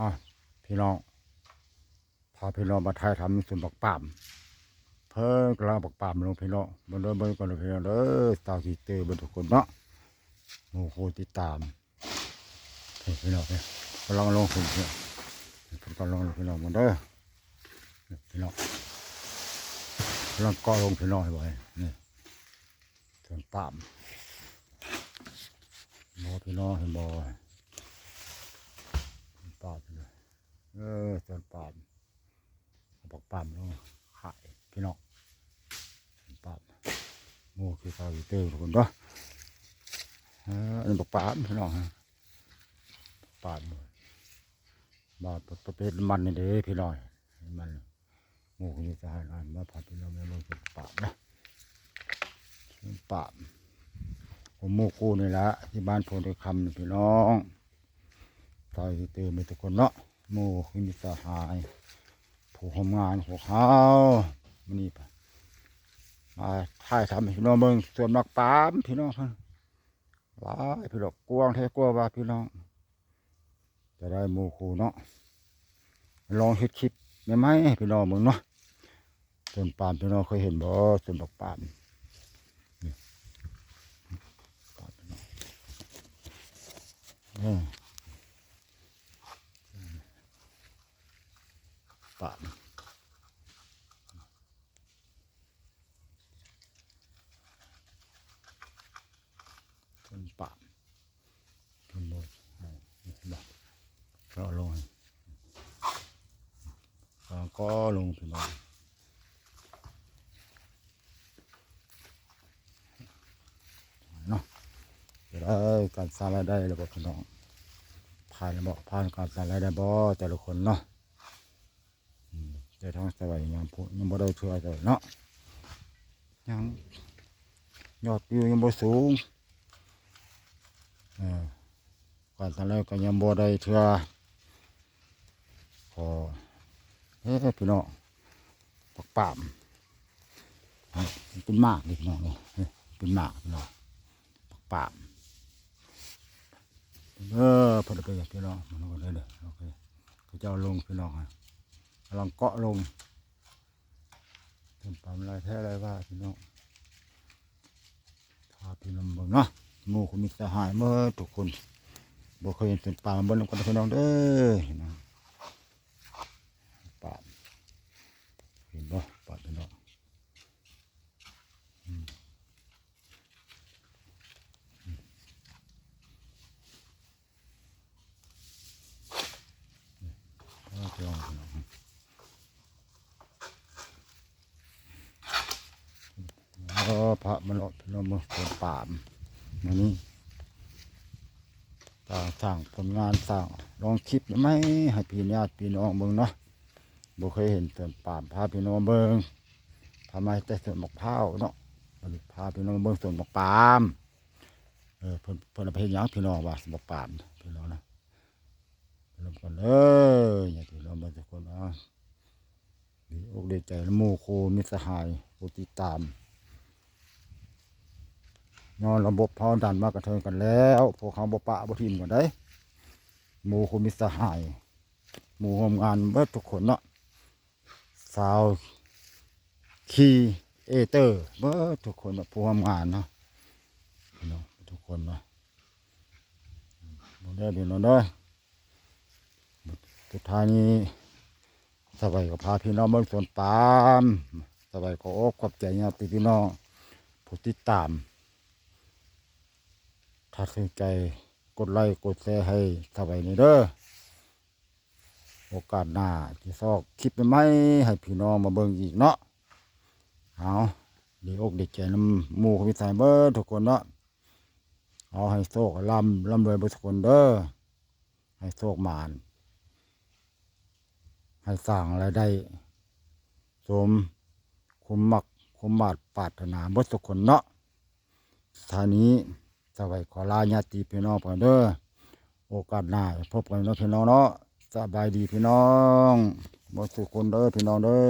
ອ່ະ ພີ່ນ້ອງ ພາພີ່ນ້ອງມາຖ່າຍທຳສວນບັກປາມ ເພິ່ນກຳລັງເອົາບັກປາມລົງ ພີ່ນ້ອງ ເບິ່ງເດີ ເບິ່ງກ່ອນເດີ ພີ່ນ້ອງເດີ ຊາວທີ່ເຕີເບິດທຸກຄົນເນາະ ໝູ່ຄູ່ຕິດຕາມ ນີ້ພີ່ນ້ອງ ນີ້ກຳລັງລົງ ເພິ່ນ ເພິ່ນກຳລັງລົງ ພີ່ນ້ອງເບິ່ງເດີ ນີ້ພີ່ນ້ອງ ກຳລັງເກາະລົງ ພີ່ນ້ອງ ເຫັນບໍ່ ນີ້ ສວນປາມ ເຫັນບໍ່ ພີ່ນ້ອງ ເຫັນບໍ່ ປາມ ເອີ ສວນປາມ ເອົາບັກປາມລົງຂາຍ ພີ່ນ້ອງ ສວນປາມ ໝູ່ຄືເກົ່າອີກເດີ ທຸກຄົນເດີ ເອີ ອັນນີ້ບັກປາມ ພີ່ນ້ອງ ປາມ ມາປະເພດມັນນີ້ເດ້ ພີ່ນ້ອງ ມັນ ໝູ່ຄືມີສະຫາຍ ມາພາພີ່ນ້ອງມາເບິ່ງສວນປາມນະ ສວນປາມ ຂອງໝູ່ຄູ່ນີ້ລະ ທີ່ບ້ານໂພນໄດຄຳ ພີ່ນ້ອງ ຊາວທີ່ເຕີເບິດທຸກຄົນເນາະ ໝູ່ຄືມີສະຫາຍ ຜູ້ຮ່ວມງານຂອງເຮົາ ມື້ນີ້ ມາຖ່າຍທຳໃຫ້ພີ່ນ້ອງເບິ່ງສວນໝາກປາມ ພີ່ນ້ອງ ຫຼາຍ ພີ່ນ້ອງ ກວ້າງແທ້ກວ່າວ່າ ພີ່ນ້ອງ ຈະໄດ້ໝູ່ຄູ່ເນາະ ລອງເຮັດຄລິບໃໝ່ໆ ໃຫ້ພີ່ນ້ອງເບິ່ງເນາະ ສວນປາມ ພີ່ນ້ອງເຄີຍເຫັນບໍ່ ສວນບັກປາມ ນີ້ ປາມ ພີ່ນ້ອງ ເອີ ປາມ ຕົ້ນປາມ ເຫັນບໍ່ ເຫັນບໍ່ ກໍລົງ ກໍລົງ ພີ່ນ້ອງເນາະ ຈະໄດ້ການສ້າງລາຍໄດ້ແລ້ວບໍ່ ພີ່ນ້ອງ ຜ່ານແລ້ວບໍ່ ຜ່ານການສ້າງລາຍໄດ້ບໍ່ ແຕ່ລະຄົນເນາະ? ອືມ ແຕ່ທາງສະໄຫວຍັງ ຍັງບໍ່ໄດ້ເທື່ອເນາະ ຍັງ ຍອດວິວຍັງບໍ່ສູງ ເອີ ການສະໄຫວກໍຍັງບໍ່ໄດ້ເທື່ອ ຂໍ ເອີ ພີ່ນ້ອງ ບັກປາມ ເປັນໝາກເດ້ ພີ່ນ້ອງເອີຍ ເປັນໝາກ ພີ່ນ້ອງ ປາມ ເອີ ເພິ່ນເອົາໄປ ພີ່ນ້ອງ ມັນກໍໄດ້ເດີ ໂອເຄ ເຂົາເຈົ້າລົງ ພີ່ນ້ອງ ກຳລັງເກາະລົງ ເປັນປາມຫຼາຍແທ້ຫຼາຍວ່າ ພີ່ນ້ອງ ພາພີ່ນ້ອງເບິ່ງເນາະ ໝູ່ຄູ່ມິດສະຫາຍເໝິດທຸກຄົນ ບໍ່ເຄີຍເຫັນເປັນປາມ ມາເບິ່ງນຳກັນ ພີ່ນ້ອງເດີ ເຫັນບໍ່ ປາມ ເຫັນບໍ່ ປາມ ພີ່ນ້ອງ ອືມ ອືມ ເອີ ພາມາເລາະ ພີ່ນ້ອງເບິ່ງສວນປາມ ມື້ນີ້ ສ້າງ ສ້າງຜົນງານ ສ້າງ ລອງຄລິບໃໝ່ໃຫ້ພີ່ ຍາດພີ່ນ້ອງເບິ່ງເນາະ ບໍ່ເຄີຍເຫັນສວນປາມ ພາພີ່ນ້ອງເບິ່ງ ພາມາແຕ່ສວນໝາກພ້າວເນາະ ບາດນີ້ພາພີ່ນ້ອງເບິ່ງສວນໝາກປາມ ເອີ ເພິ່ນ ເພິ່ນເອົາໄປເຮັດຫຍັງ ພີ່ນ້ອງວ່າ ສວນໝາກປາມ ພີ່ນ້ອງນະ ລົມກັນເດີ ຍາດພີ່ນ້ອງເບິດທຸກຄົນ ເອົາ ດີອົກດີໃຈນຳໝູ່ຄູ່ມິດສະຫາຍ ຜູ້ຕິດຕາມ ຍ້ອນລະບົບເຮົາດັນມາກະເທີງກັນແລ້ວ ພວກເຮົາບໍ່ປະບໍ່ຖິ້ມກັນໃດ ໝູ່ຄູ່ມິດສະຫາຍ ໝູ່ຮ່ວມງານເບິດທຸກຄົນເນາະ ຊາວຄຣີເອເຕີເບິດທຸກຄົນເນາະ ຜູ້ຮ່ວມງານເນາະ ເນາະ ທຸກຄົນເນາະ ບໍ່ໄດ້ເດີເນາະເດີ ສຸດທ້າຍນີ້ ສະໄຫວກໍພາພີ່ນ້ອງເບິ່ງສວນປາມ ສະໄຫວກໍຂໍຂອບໃຈຍາດພີ່ນ້ອງຜູ້ຕິດຕາມ ຖ້າຖືກໃຈກົດໄລ້ກົດແຊໃຫ້ສະໄຫວແດ່ເດີ ໂອກາດໜ້າຊິຊອກຄລິບໃໝ່ໆໃຫ້ພີ່ນ້ອງມາເບິ່ງອີກເນາະ ເອົາ ດີອົກດີໃຈນຳໝູ່ຄົນມີສາຍເບິດທຸກຄົນເນາະ ເອົາໃຫ້ໂຊກໃຫ້ລ່ຳ ລ່ຳລວຍເບິດທຸກຄົນເດີ ໃຫ້ໂຊກໝານ ໃຫ້ສ້າງລາຍໄດ້ ສົມຄວາມມັກຄວາມມາດປາດຖະໜາເບິດທຸກຄົນເນາະ ສະຖານີສະໄຫວຂໍລາຍາດພີ່ນ້ອງໄປເດີ ໂອກາດໜ້າພົບກັນເນາະພີ່ນ້ອງເນາະ ສະບາຍດີພີ່ນ້ອງເບິດທຸກຄົນເດີ ພີ່ນ້ອງເດີ.